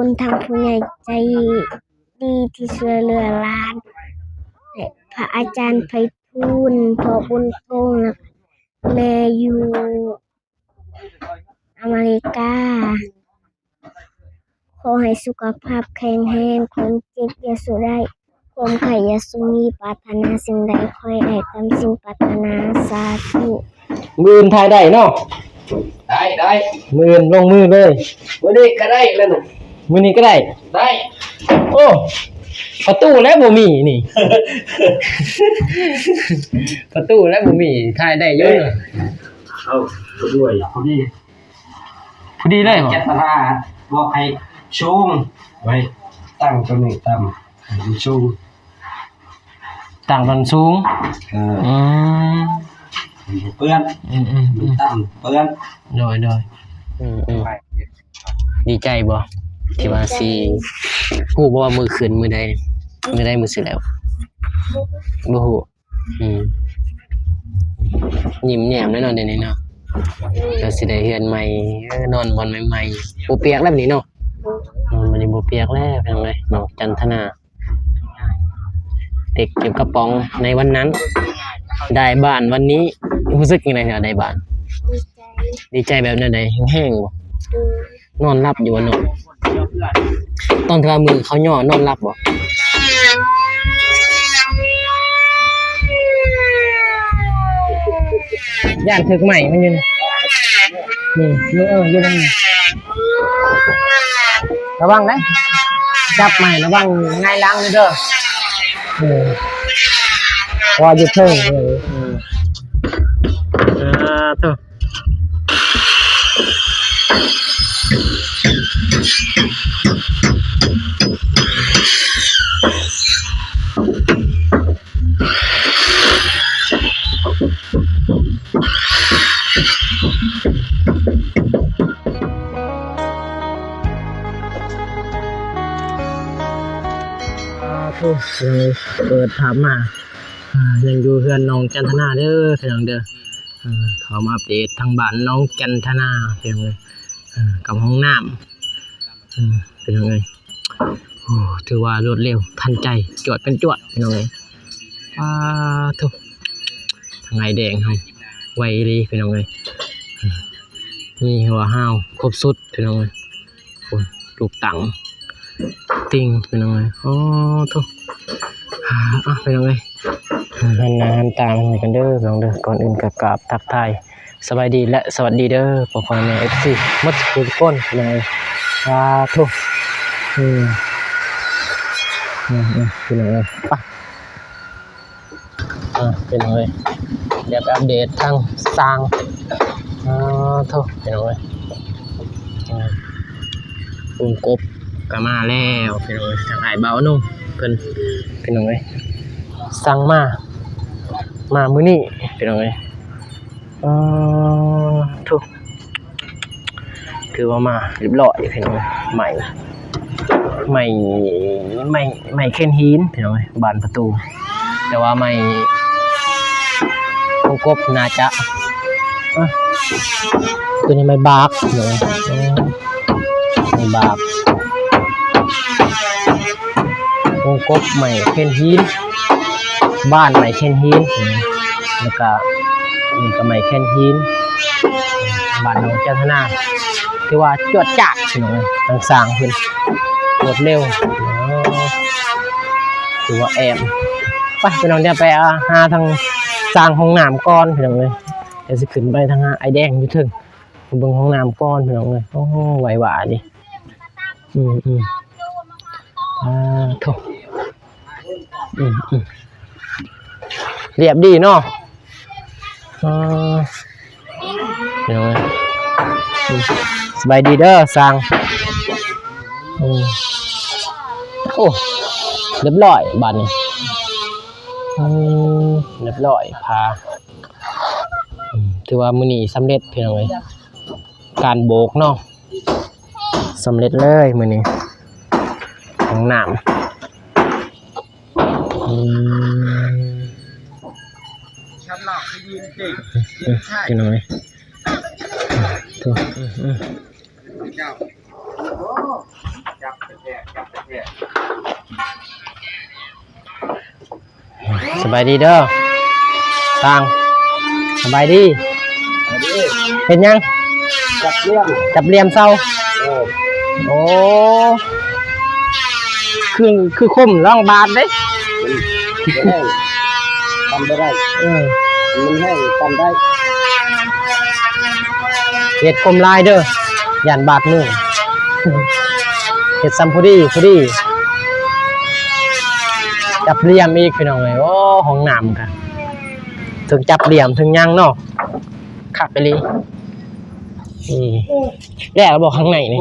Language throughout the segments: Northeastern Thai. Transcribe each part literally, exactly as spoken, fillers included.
คุณทางผู้ใหญ่ใจดีที่ช่วยเหลือหลาน และพระอาจารย์ไพฑูรย์ พ่อบุญทรง และแม่อยู่อเมริกา ขอให้สุขภาพแข็งแรง ความเจ็บอย่าสู่ได้ ความไข้อย่าสู่มี ปรารถนาสิ่งใดขอให้ได้ตามสิ่งปรารถนา สาธุ มื้ออื่นถ่ายได้เนาะ ได้ได้ มื้ออื่นลงมือเลย มื้อนี้ก็ได้แล้วนะ มื้อนี้ก็ได้ ได้ โอ้ประตูแล้วบ่มีนี่ ประตูแล้วบ่มีถ่ายได้อยู่เนาะ เอาด้วยพอดี พอดีเลยบ่ จัตตาบอกให้ชงไว้ตั้งตัวนี้ต่ำให้มันชง ต่างกันสูง เออ อืม เปื้อน อืมอืม มั อื น ม ต่ำเปื้อน โดยโดยอืมอืมดีใจบ่ที่ว่าสิฮู้บ่ว่ามื้อคืนมื้อใดมื้อใดมื้อสิแล้วบ่ฮู้อืมยิ้มแย้มแน่นอนเดี๋ยวนี้เนาะก็สิได้เฮือนใหม่เออนอนบ่อนใหม่ๆบ่เปียกแล้วบัดนี้เนาะนอนบัดนี้บ่เปียกแล้วพี่น้องเอ้ยน้องจันทนา เด็กเก็บกระป๋องในวันนั้น ได้บ้านวันนี้รู้สึกยังไงเนี่ยได้บ้าน ดีใจ ดีใจแบบไหนแห้งๆบ่ ดู นอนหลับอยู่บ่นอนตอนที่ว่ามือเขาย่อนอนหลับบ่ย่านถืกใหม่มันอยู่นี่นี่เอออยู่นั่นนี่ระวังนะจับใหม่ระวังหงายหลังเลยเด้อเออว่าอยู่เทิงเออเอออ่าเถอะ อ่าทุกเปิดภาพมาอ่ายังอยู่เฮือนน้องจันทนาเด้อพี่น้องเด้ออ่าเขามาอัปเดตทางบ้านน้องจันทนาพี่น้องเด้ออ่ากับห้องน้ำ อืมเป็นยังไงโอ้ถือว่ารวดเร็วทันใจจวดเป็นจวดเป็นยังไงอ้าทุกทางไงแดงเฮาไวดีเป็นยังไงอืมมีหัวห้าวครบสุดเป็นยังไงโอ้ลูกตังติงเป็นยังไงโอ้ทุกอ่าอ่ะเป็นยังไงหันหน้าหันตามันกันเด้อพี่น้องเด้อก่อนอื่นก็กราบทักทาย สบายดีและสวัสดีเด้อพ่อพ่อแม่เอฟซีหมดทุกคนพี่น้องเอ้ยสาธุอืมอืมอืมพี่น้องเอ้ยไปอ่าพี่น้องเอ้ยเดี๋ยวไปอัปเดตทางสร้างอ่าโทษพี่น้องเอ้ยอ่าปรุงกบก็มาแล้วพี่น้องเอ้ยทางอ้ายเบานุ่มเพิ่นพี่น้องเอ้ยสั่งมามามื้อนี้พี่น้องเอ้ย เอ่อทุกถือว่ามาเรียบร้อยพี่น้องใหม่ใหม่ใหม่ใหม่เข่นหินพี่น้องบานประตู แต่ว่าใหม่วงกบน่าจะอ่ะตัวนี้ไม้บากพี่น้องเออไม้บากวงกบใหม่เข่นหินบ้านใหม่เข่นหินพี่น้อง แล้วก็นี่ก็ไม้แคนหินบ้านหนองจันทนาถือว่าจวดจาดพี่น้องเอ้ยทางสร้างเพิ่นรวดเร็วอ๋อถือว่าแอมไปพี่น้องเดี๋ยวไปหาทางสร้างห้องน้ำก่อนพี่น้องเอ้ยเดี๋ยวสิขึ้นไปทางไอ้แดงอยู่เทิงไปเบิ่งห้องน้ำก่อนพี่น้องเอ้ยโอ้ไหวหวาดิอืมอืมอ่าโถ อืมอืมเรียบดีเนาะอ่าเดี๋ยวนะอืมสบายดีเด้อสร้างอืมโอ้เรียบร้อยบาดนี้อืมเรียบร้อยพาอืมถือว่ามื้อนี้สำเร็จพี่น้องเอ้ยการโบกเนาะสำเร็จเลยมื้อนี้ห้องน้ำ อืม ฉันหลอกให้ยืนเก่ง อืมพี่น้องเอ้ยโถ่อืมอืม เจ้าโอ้จับ สบายดีเด้อ ตัง สบายดี เฮ็ดหยัง จับเหลี่ยม จับเหลี่ยมเสา เออ โอ้ คือ คือคมลองบาดเด้ มัน มันแห้ง ตำบ่ได้ เออ มันแห้ง ตำได้ เฮ็ดคมหลายเด้อ ย่านบาดมือ เฮ็ดส่ำพอดี พอดี จับเหลี่ยมอีกพี่น้องเอ้ย โอ้ ห้องน้ำกะ เทิงจับเหลี่ยม เทิงหยังเนาะ คักอีหลี อืม แล้วบอกข้างในนี่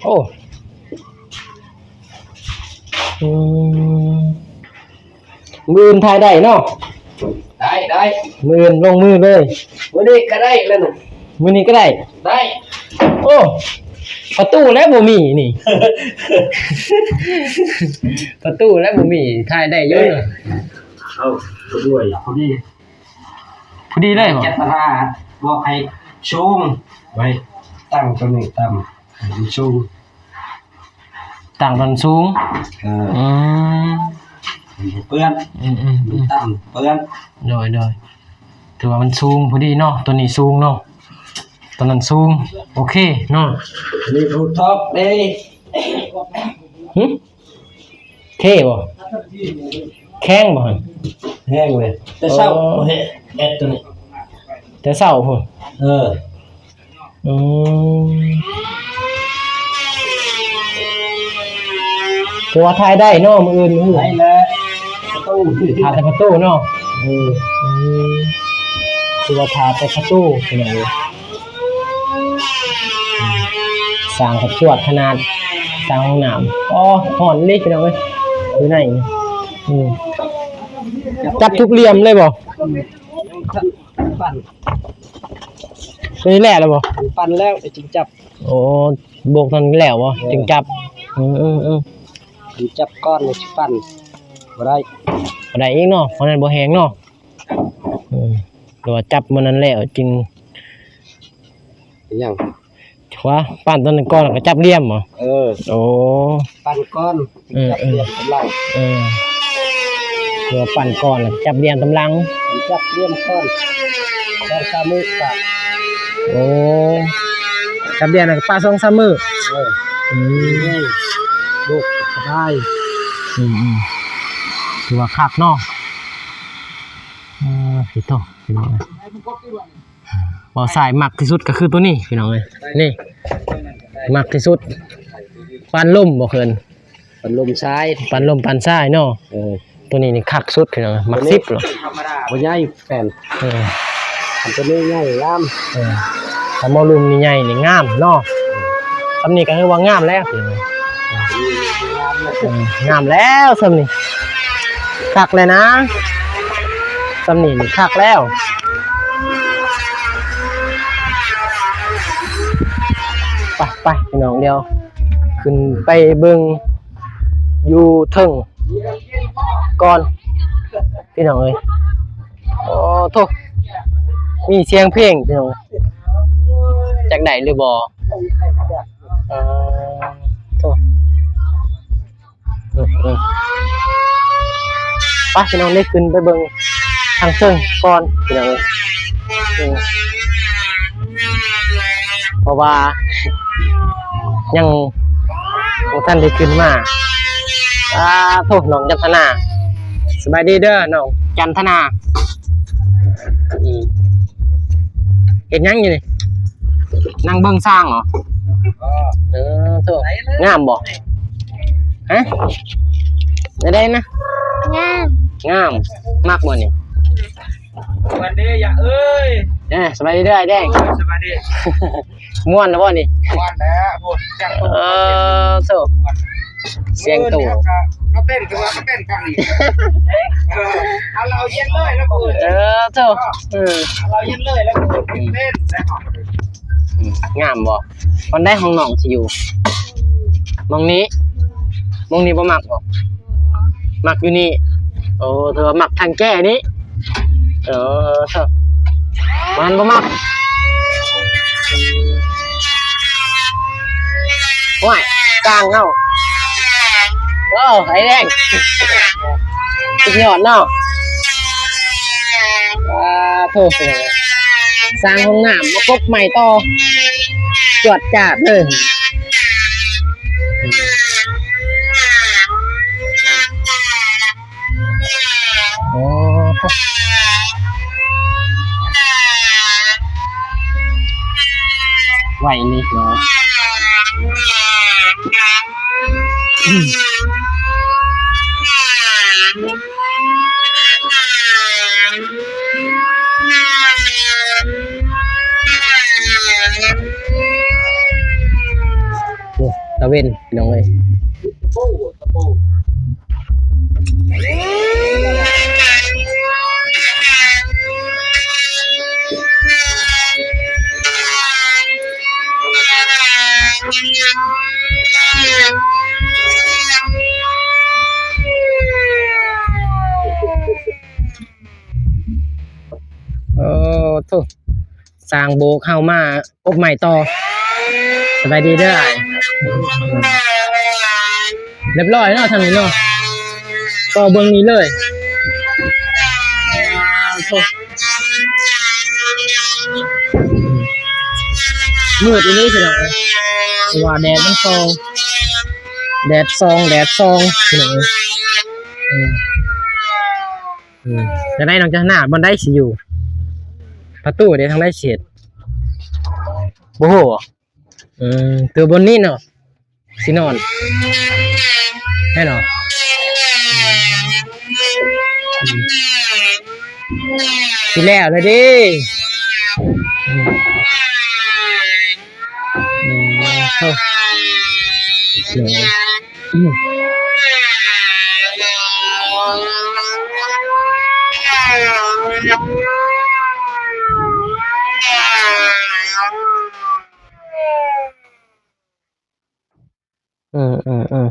โอ้ อืม มื้ออื่นถ่ายได้เนาะ ได้ ได้ มื้ออื่นลงมือเลย มื้อนี้ก็ได้แล้วนะ มื้อนี้ก็ได้ ได้ โอ้ ประตูแล้วบ่มีนี่ ประตูแล้วบ่มี ถ่ายได้อยู่เนาะ เอาด้วย พอดี พอดีเลยบ่ จัดสถาบอกให้สูง ไว้ ตั้งตัวนี้ต่ำ ให้มันสูง ตั้งตอนสูง เออ อืม มันเปื้อน อืม อืม อืม มันต่ำเปื้อน โดย โดย ถือว่ามันสูงพอดีเนาะ ตัวนี้สูงเนาะ ตัวนั้นสูง โอเคเนาะ อันนี้รูทท็อปเด้ หึ เท่บ่ แข็งบ่หั่น แห้งเลย แต่เช้า โอ้ เฮ็ด เฮ็ดตัวนี้ แต่เช้าพุ้น เออ อืม ถือว่าถ่ายได้เนาะ มื้ออื่น มื้ออื่น ได้แล้ว ประตู ถ่ายแต่ประตูเนาะ เออ อืม ถือว่าถ่ายแต่ประตู พี่น้องเอ้ย สร้างกับจวดขนาด สร้างห้องน้ำ อ๋อ ฮ้อนเลยพี่น้องเอ้ย อยู่ในนี่ อืม จับทุกเหลี่ยมเลยบ่ ปั่น ตัวนี้แหละแล้วบ่ ปั่นแล้วจึงจับ โอ้ โบกตอนนี้แล้วบ่ เออ จึงจับ อืม อืม อืม จับก้อนเลยสิปั่น บ่ได้ บ่ได้อีกเนาะ เพราะนั้นบ่แห้งเนาะ อืม หรือว่าจับมื้อนั้นแล้วจึง ยัง ว่าปั่นตอนนั้นก่อนแล้วก็จับเหลี่ยมบ่ เออ โอ้ ปั่นก่อน เออ จับเหลี่ยมกำลัง เออ หรือว่าปั่นก่อนแล้วจับเหลี่ยมตำลัง จับเหลี่ยมก่อน สองสามมื้อปะ โอ้ จับเหลี่ยมแล้วก็ปะสองสามมื้อ เออ อืม นี่ ลูกสบาย อืม อืม ถือว่าคักเนาะ เออ พี่โต พี่น้องเอ้ย บ่าวสายมักที่สุดก็คือตัวนี้พี่น้องเอ้ย นี่ มักที่สุด ปานลมบ่เคิน ปานลมทราย ปานลมปานทรายเนาะ เออ ตัวนี้นี่คักสุดพี่น้องเอ้ย มักสิบเหรอ บ่ใหญ่แฟน เออ อันตัวนี้ใหญ่งาม เออ ถ้าหมอลุ่มนี่ใหญ่นี่งามเนาะ ส่ำนี้ก็คือว่างามแล้วพี่น้องเอ้ย งามแล้ว เออ งามแล้วส่ำนี้ คักเลยนะ ส่ำนี้นี่คักแล้ว ไป ไป พี่น้อง เดี๋ยว ขึ้นไปเบิ่งอยู่เทิงก่อน พี่น้องเอ้ย โอ้โธ่ มีเสียงเพลงพี่น้อง จักได้หรือบ่ เออโธ่ อืม อืม ไปพี่น้อง ได้ขึ้นไปเบิ่งทางเทิงก่อนพี่น้องเอ้ย อืม เพราะว่า ยังบ่ทันได้ขึ้นมา อ่าโธ่ น้องจันทนา สบายดีเด้อ น้องจันทนา อืม เฮ็ดหยังอยู่นี่ นั่งเบิ่งช้างเหรอ เออโธ่ งามบ่ ฮะ ได้นะ งาม งาม มักบ่นี่ สวัสดีอย่าเอ้ย เอ้ย สบายดีเด้อไอ้แดง โอ้ย สบายดี ม่วนนะบ่นี่ ม่วนแล้ว โอ้ย จัง เออโธ่ ม่วน เสียงตู้ เออ เดี๋ยวก็ ก็เต้น คือว่าก็เต้นฟังนี่ เออ เอาเราเย็นเลยแล้วกู เออโธ่ เออ เอาเราเย็นเลยแล้วกู เต้นแล้ว อืม งามบ่ วันได้ห้องน้องสิอยู่ หม่องนี้ หม่องนี้บ่มักบ่ มักอยู่นี่ โอ้ ถือว่ามักทางแก้นี่ เออ มันบ่มัก ห้วย สร้างเฮา โอ้ ไอ้แดง สุดยอดเนาะ อ่า โถ่ สร้างห้องน้ำ มากบใหม่ต่อ จวดจาดเลย โอ้ ไหวนี่เนาะ โอ้ ตะเวน พี่น้องเอ้ย โอ้ โถ่ สร้างโบกเฮามากบใหม่ต่อ สบายดีเด้ออ้าย เรียบร้อยเนาะทางนี้เนาะ ต่อเบิ่งนี้เลย โถ่ มืดอีหลีพี่น้องเอ้ย เพราะว่าแดดมันส่อง แดดส่อง แดดส่อง พี่น้องเอ้ย อืม อืม จะได้น้องจันทนา บ่อนใดสิอยู่ ประตูเด้ ทางใดสิเฮ็ด บ่ฮู้บ่ อืม คือบ่อนนี้เนาะ สินอน แน่นอน อืม สิแล้วเลยเด้ อืม อืม โถ่ อืม อืม อืม อืม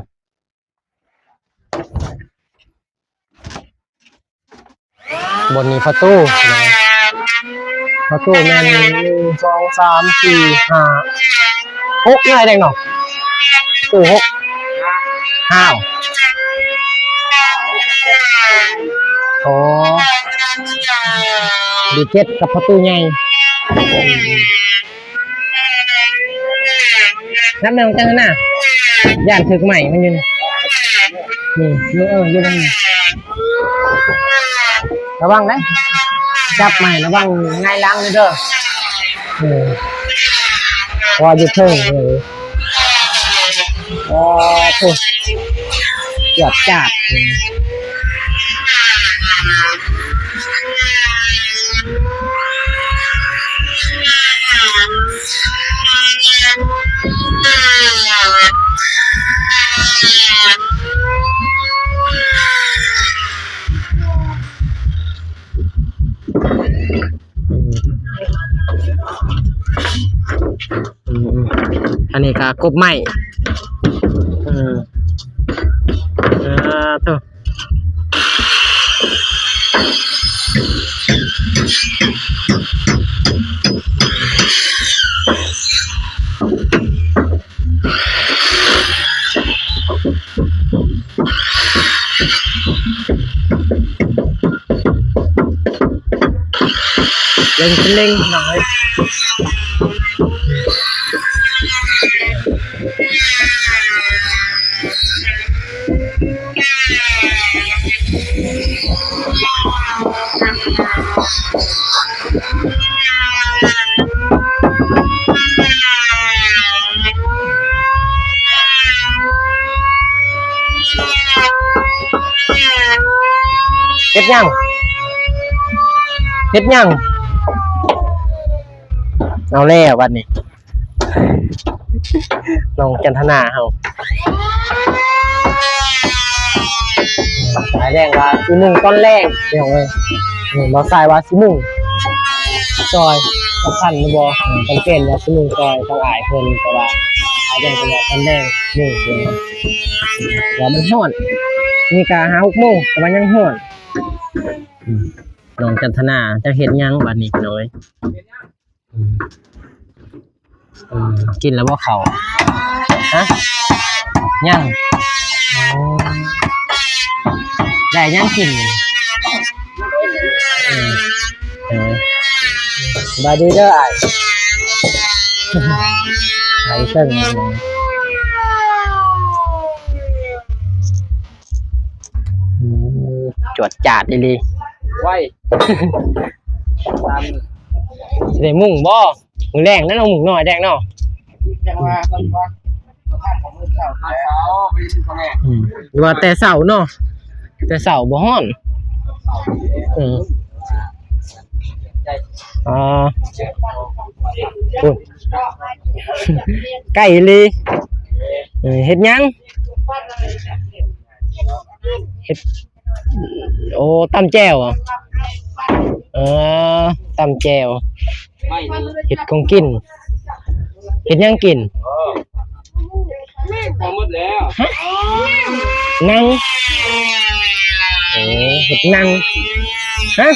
บ่อนนี้ประตู ประตูแม่น หนึ่ง สอง สาม สี่ ห้า หก นี่แหละเนาะ ประตูหก ห้า อ๋อ ดีเจ็ดกับประตูใหญ่ นับแนวจังนะ ย่านถืกใหม่มันอยู่นี่ นี่ อยู่ เออ อยู่ตรงนี้ ระวังนะ จับใหม่ ระวังหงายหลังเลยเด้อ เออ เพราะว่าอยู่เทิง เออ โอ้โห เกือบจับ อืม อืม อันนี้ก็กบไม้ เออ เออ โถ่ เล็งเป็นเล็งหน่อย เฮ็ดหยัง เฮ็ดหยัง เอาแล้วบัดนี้ น้องจันทนาเฮา สายแดงว่าสิมุ่งตอนแลง พี่น้องเอ้ย นี่ บ่าวสายว่าสิมุ่งซอย สำคัญหรือบ่ เพิ่นเปลี่ยนว่าสิมุ่งซอย ต้องอายเพิ่น แต่ว่าสายแดงเพิ่นว่าตอนแลง นี่ เพิ่นว่ามันฮ้อน นี่ก็ห้าหกโมง แต่ว่ายังฮ้อน อืม น้องจันทนาจะเฮ็ดหยังบัดนี้ พี่น้องเอ้ย อืม อืม กินแล้วบ่เข้า ฮะ ยัง อ๋อ ได้ยังกิน เออ เออ สบายดีเด้ออ้าย ไอ้เซิ่ง อืม จวดจาดอีหลี ไว ตาม สิได้มุ่งบ่ มื้อแลงนั่นเอามุ่งน้อยแดงเนาะ จังว่าเพิ่นว่า อืม ว่าแต่เช้าเนาะ แต่เช้าบ่ฮ้อน อืม อ่า โอ้ย ใกล้อีหลี เออ เฮ็ดหยัง เฮ็ด โอ้ ตำแจ่วอะ เออ ตำแจ่ว เฮ็ดของกิน เฮ็ดหยังกิน พอหมดแล้ว ฮะ นั่ง โอ้ เฮ็ดนั่ง ฮะ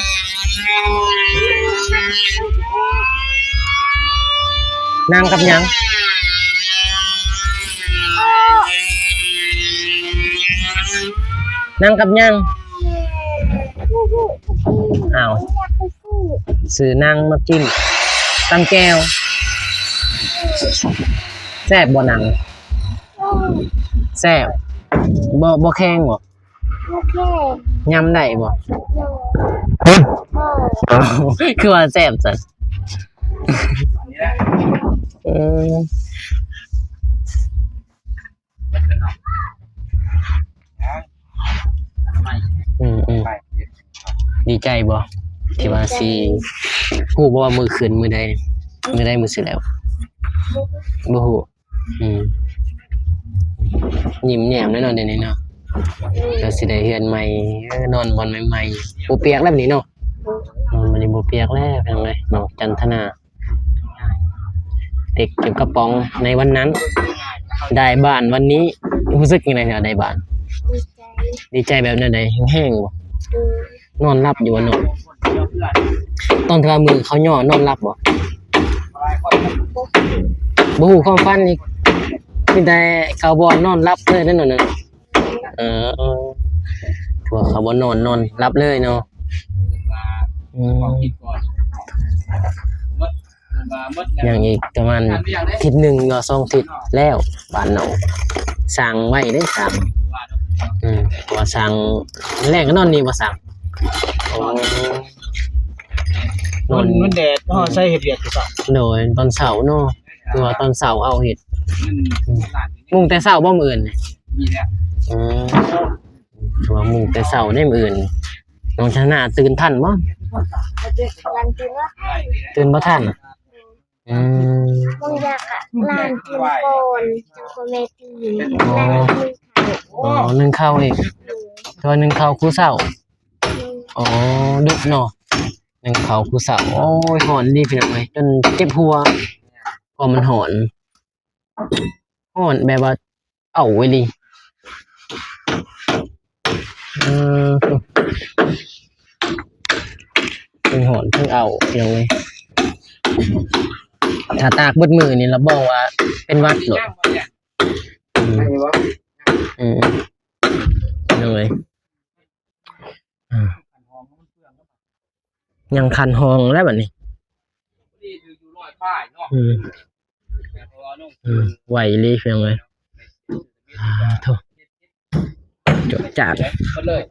นั่งกับหยัง นั่งกับหยัง อ้าว ซื้อนั่งมากิน ตำแจ่ว แซ่บบ่นั่ง แซ่บ บ่ บ่แข็งบ่ โอเค ยำได้บ่ โดย อ้าว คือว่าแซ่บจัง เออ อืม อืม ดีใจบ่ ที่ว่าสิ ฮู้บ่ว่ามื้อคืนมื้อใด มื้อใดมื้อสิแล้ว บ่ฮู้ อืม ยิ้มแย้มแน่นอนเดี๋ยวนี้เนาะ ก็สิได้เฮือนใหม่ เออ นอนบ่อนใหม่ๆ บ่เปียกแล้วบัดนี้เนาะ นอนบัดนี้บ่เปียกแล้ว พี่น้องเอ้ย น้องจันทนา เด็กเก็บกระป๋องในวันนั้น ได้บ้านวันนี้ รู้สึกยังไงเนี่ย ได้บ้าน ดีใจ ดีใจแบบแนวใด แฮงๆบ่ โดย นอนหลับอยู่บ่เนาะ ตอนที่ว่ามื้อเขาย่อนอนหลับบ่ บ่ฮู้ความฝันอีก มีแต่เขาบ่นอนหลับเลยนั่นน่ะ เออ เออ พวกเขาบ่นอน นอนหลับเลยเนาะ อืม ยังอีกประมาณอาทิตย์หนึ่งหรือสองอาทิตย์แล้ว บ้านเนาะ สร้างไว้เด้ สร้าง อืม ว่าสร้าง แลงก็นอนนี่บ่สร้าง โอ้ นอน มัน มันแดด เฮาใส่เฮ็ดเวียกคือเก่า โดย ตอนเช้าเนาะ คือว่าตอนเช้าเอาเฮ็ด อืม มุ่งแต่เช้าบ่มื้ออื่นนี่ มีแล้ว อืม คือว่ามุ่งแต่เช้าได้มื้ออื่น น้องชนะตื่นทันบ่ หลังตื่นว่า ตื่นบ่ทัน อืม บางอยากอะหลานกินก่อน จังพ่อแม่ตื่น อ๋อ หลานกินข้าว อ๋อ นึ่งข้าวอีก ตัวนึ่งข้าวคู่เช้า อืม อ๋อ ดึกเนาะ นึ่งข้าวคู่เช้า โอ้ย ฮ้อนดีพี่น้องเอ้ย จนเจ็บหัว เพราะมันฮ้อน ฮ้อนแบบว่า เอาไว้ดิ เออ เป็นหอนเพิ่งเอา พี่น้องเอ้ย ถ้าตากเบิดมื้อนี่รับรองว่าเป็นหวัดโลด อืม อืม พี่น้องเอ้ย อ่า ยังคันห้องแล้วบัดนี้ อืม อืม ไหวอีหลีเพียงเลย อ่า โถ่ จดจาด ก็เลย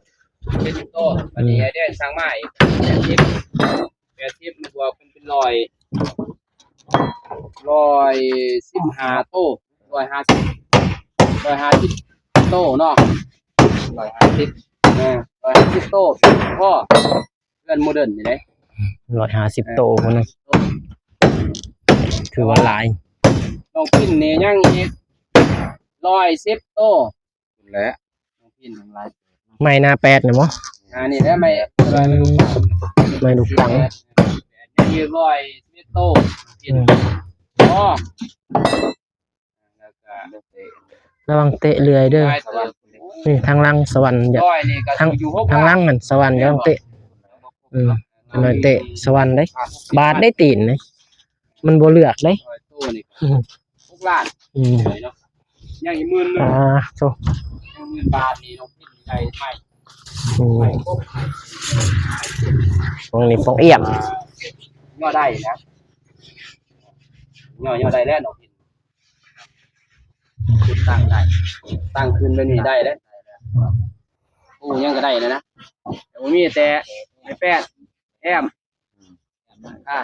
เป็นต้น อันนี้ได้สร้างใหม่ แปดสิบ แปดสิบ มันบวกเป็น เป็นร้อย ร้อยสิบห้าโต ร้อยห้าสิบ ร้อยห้าสิบโตเนาะ ร้อยห้าสิบ อ่า ร้อยห้าสิบโต พ่อ เพื่อนโมเดิร์นนี่เด้ ร้อยห้าสิบโตพุ้นนะ ถือว่าหลาย น้องปิ้นนี่ยังอีก ร้อยสิบโต และ น้องปิ้นทั้งหลาย ไม้หน้าแปดนี่บ่ อ่า นี่แหละไม้ ไม้ลูกตัง ยังอีก ร้อยสิบเอ็ดโต อืม อ๋อ แล้วก็ ระวังเตะเลื่อยเด้อ ได้เติบ นี่ทางหลังสวรรค์อย่า ร้อยนี่ก็ ทาง อยู่หก ทางหลังนั่นสวรรค์อย่าต้องเตะ อืม อย่าเตะสวรรค์เด้ บาดได้ตีนเด้ มันบ่เลือกเด้ ร้อยโตนี่ อืม หกล้าน อืม เนาะ ยังอีกหมื่นหนึ่ง อ่า โธ่ หนึ่งหมื่นบาทนี่น้องพิมได้ไหม อืม ไหมปุ๊บ ตรงนี้ปองเอี่ยม ย่อได้นะ ย่อ ย่อได้แล้วน้องพิม ตั้งได้ ตั้งขึ้นไปนี่ได้แล้ว โอ้ ยังก็ได้แล้วนะ แต่ว่ามีแต่ไม้แปด แอม อ่า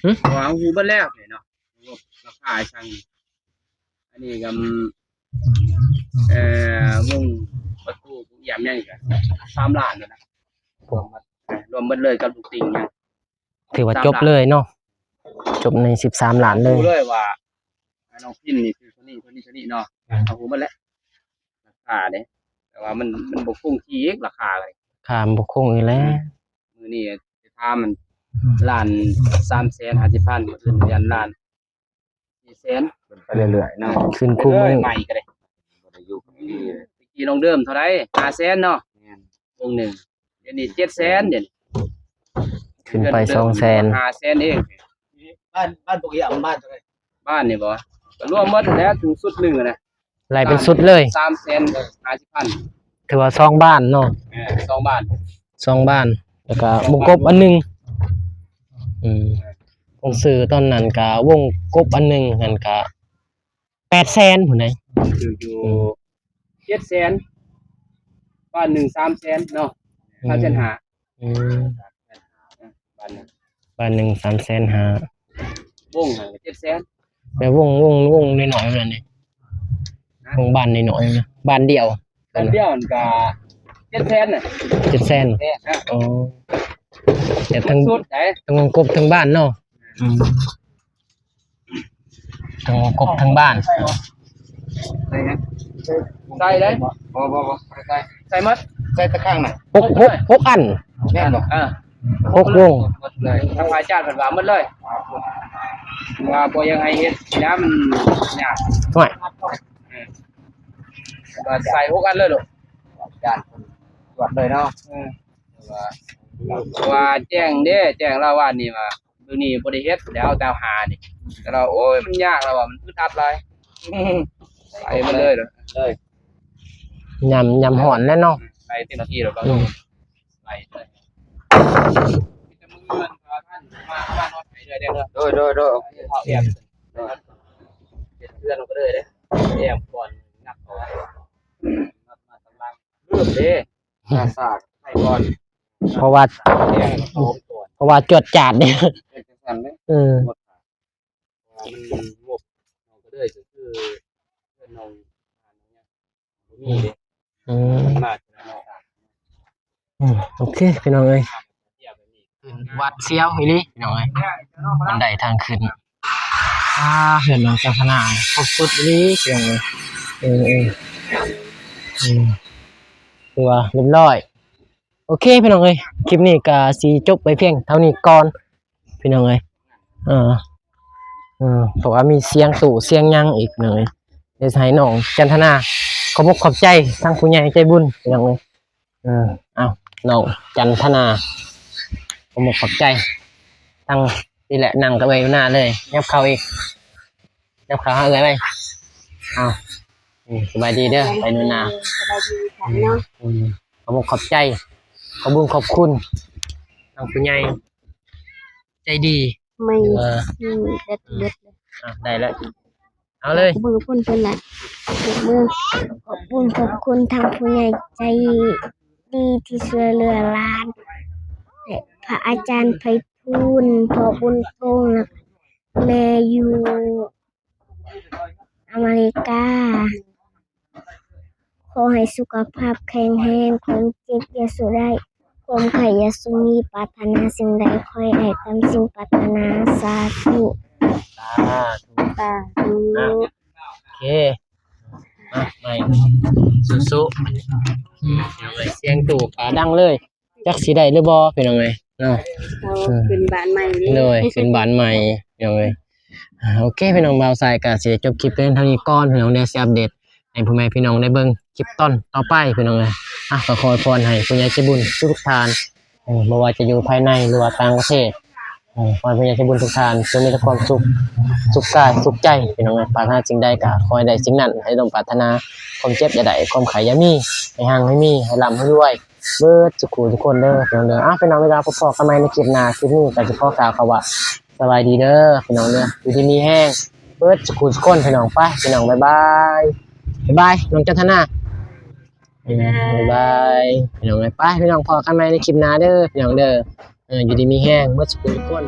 หึ วางหูเบิดแล้วเนี่ยเนาะ ราคาช่าง อันนี้ก็ เอ่อ วงประตู วงเอี่ยมยังอีกอะ สามล้านแล้วนะ รวมหมด รวมหมดเลยกับลูกติ่งเนี่ย ถือว่าจบเลยเนาะ จบในสิบสามล้านเลย รู้เลยว่า น้องพิมนี่คือคนนี้ คนนี้ คนนี้เนาะ อืม เอาหูเบิดแล้ว ราคาเนี่ย แต่ว่ามัน มันบ่คงที่อีก ราคาเลย ราคามันบ่คงอีกแล้ว มื้อนี้จะถามมัน อืม ล้านสามแสนห้าสิบพัน มื้ออื่นยันล้านสี่แสน เป็นไปเรื่อยๆเนาะ ขึ้นคู่มื้อ เรื่อยๆ ใหม่ก็ได้ บ่ได้อยู่กับที่เลย ตะกี้ลงเดิมเท่าไหร่ ห้าแสนเนาะ แม่น วงหนึ่ง เดี๋ยวนี้เจ็ดแสน เดี๋ยวนี้ ขึ้นไปสองแสน ห้าแสนเอง บ้าน บ้านปกติอ่ะ บ้านเท่าไหร่ บ้านนี่บ่ ก็รวมหมดแล้วถึงสุดหนึ่งอะนะ ไล่เป็นสุดเลย สามแสนห้าสิบพัน ถือว่าสองบ้านเนาะ เออ สองบ้าน สองบ้าน แล้วก็วงกบอันหนึ่ง อืม วงซื้อตอนนั้นก็วงกบอันหนึ่ง นั่นก็แปดแสนพุ้นได๋ ถืออยู่ อืม เจ็ดแสน บ้านหนึ่งสามแสนเนาะ อืม สามแสนห้า อืม บ้านหนึ่ง บ้านหนึ่งสามแสนห้า วงหนึ่งเจ็ดแสน แต่วง วง วงน้อยๆนั่นนี่ ฮะ วงบ้านน้อยๆนะ บ้านเดียว บ้านเดียวมันก็เจ็ดแสนน่ะ เจ็ดแสน เจ็ดแสน อ๋อ แต่ทั้ง สุดไหน ทั้งวงกบทั้งบ้านเนาะ อืม ทั้งวงกบทั้งบ้าน ใส่เลย บ่ บ่ บ่ ใส่ ใส่หมด ใส่ตะข้างน่ะ หก หก หกอัน แม่นบ่ อ่า หกวง หมดเลย ทางพระอาจารย์เพิ่นว่าหมดเลย ว่าบ่อยากให้เฮ็ดนะ มันยาก ห่วย เออ ก็ใส่หกอันเลยลูก อาจารย์เพิ่นตรวจเลยเนาะ เออ ว่า ว่าแจ้งเด้ แจ้งลาวว่านี่ว่า มื้อนี้บ่ได้เฮ็ดแล้ว แต่หานี่ แต่เรา โอ้ย มันยากแล้วว่ะ มันอึดอัดหลาย ไปมันเลยเหรอ เลย ยาม ยามฮ้อนแหละเนาะ ไปเต็มที่แล้วก็ อืม ไปเลย โดย โดย โดย เอาแอม เฮ็ดเพื่อนก็เลยเด้ แอมก่อน งับเอาไว้ งับมาทางหลัง เริ่มเด้ อาสาให้ก่อน เพราะว่า แอมก่อน เพราะว่าจวดจาดเนี่ย เป็นจังซั่นเด้ เออ หมด เพราะว่ามันงบ เราก็เลยก็คือเพื่อนน้อง บ่มีเด้ อืม มันมาจากนอก อืม โอเค พี่น้องเอ้ย เที่ยวแบบนี้ ขึ้นหวาดเสียวอีหลี พี่น้องเอ้ย บันไดทางขึ้น อ่า เฮือนน้องจันทนา ครบสุดอีหลี พี่น้องเอ้ย เออ เออ อืม ถือว่าเรียบร้อย โอเค พี่น้องเอ้ย คลิปนี้ก็สิจบไปเพียงเท่านี้ก่อน พี่น้องเอ้ย เออ เออ เพราะว่ามีเสียงตู้เสียงหยังอีก พี่น้องเอ้ย เดี๋ยวสิให้น้องจันทนา ขอบอกขอบใจทางผู้ใหญ่ใจบุญ พี่น้องเอ้ย เออ เอา น้องจันทนา ขอบอกขอบใจ ทั้งนี่แหละ นั่งกับเอื้อยอยู่หน้าเลย ยับเข้าอีก ยับเข้าหาเอื้อยไว้ เอา อืม สบายดีเด้อ ไปนู่นนา สบายดีค่ะเนาะ อืม ขอบอกขอบใจ ขอบบุญขอบคุณ ทางผู้ใหญ่ ใจดี ไม่ เออ อืม เด็ด เด็ดเลย อ่ะ ได้แล้ว เอาเลย ขอบคุณขอบคุณเพิ่นน่ะ ขอบคุณ ขอบคุณทางผู้ใหญ่ใจดีที่ช่วยเหลือหลาน และพระอาจารย์ไพฑูรย์ พ่อบุญพงษ์ และแม่อยู่อเมริกา ขอให้สุขภาพแข็งแรง ความเจ็บอย่าสู่ได้ ความไข้อย่าสู่มี ปรารถนาสิ่งใดขอให้ได้ตามสิ่งปรารถนา สาธุ สาธุ สาธุ อ่ะ โอเค อ่ะ ไป สู้ๆ อืม เอาเลย เสียงตู้ก็ดังเลย จักสิได้หรือบ่ พี่น้องเอ้ย เนาะ เขา เออ ขึ้นบ้านใหม่นี่ โดย ขึ้นบ้านใหม่ พี่น้องเอ้ย อ่า โอเค พี่น้อง บ่าวสายก็สิจบคลิปเพียงเท่านี้ก่อน พี่น้อง เดี๋ยวสิอัปเดตให้พ่อแม่พี่น้องได้เบิ่งคลิปตอนต่อไป พี่น้องเอ้ย อ่ะ ก็ขออวยพรให้ผู้ใหญ่ใจบุญทุกๆท่าน เออ บ่ว่าจะอยู่ภายในหรือว่าต่างประเทศ เออขอให้ผู้ใหญ่ใจบุญทุกท่านจงมีแต่ความสุขสุขกายสุขใจพี่น้องเอ้ยปรารถนาสิ่งใดก็ขอให้ได้สิ่งนั้นให้สมปรารถนาความเจ็บอย่าได้ความไข้อย่ามีให้หังให้มีให้ร่ำให้รวยเบิดสุขทุกคนเด้อพี่น้องเด้ออ้าวพี่น้องเวลาพบกันใหม่ในคลิปหน้าคลิปนี้ก็จะขอกล่าวคำว่าสบายดีเด้อพี่น้องเด้ออยู่ดีมีแฮงเบิดสุขทุกคนพี่น้องไปพี่น้องบ๊ายบายบ๊ายบายน้องจันทนา บ๊ายบายพี่น้องเอ้ยไปพี่น้องพอกันใหม่ในคลิปหน้าเด้อพี่น้องเด้อเอออยู่ดีมีแฮงเบิดสุขทุกคน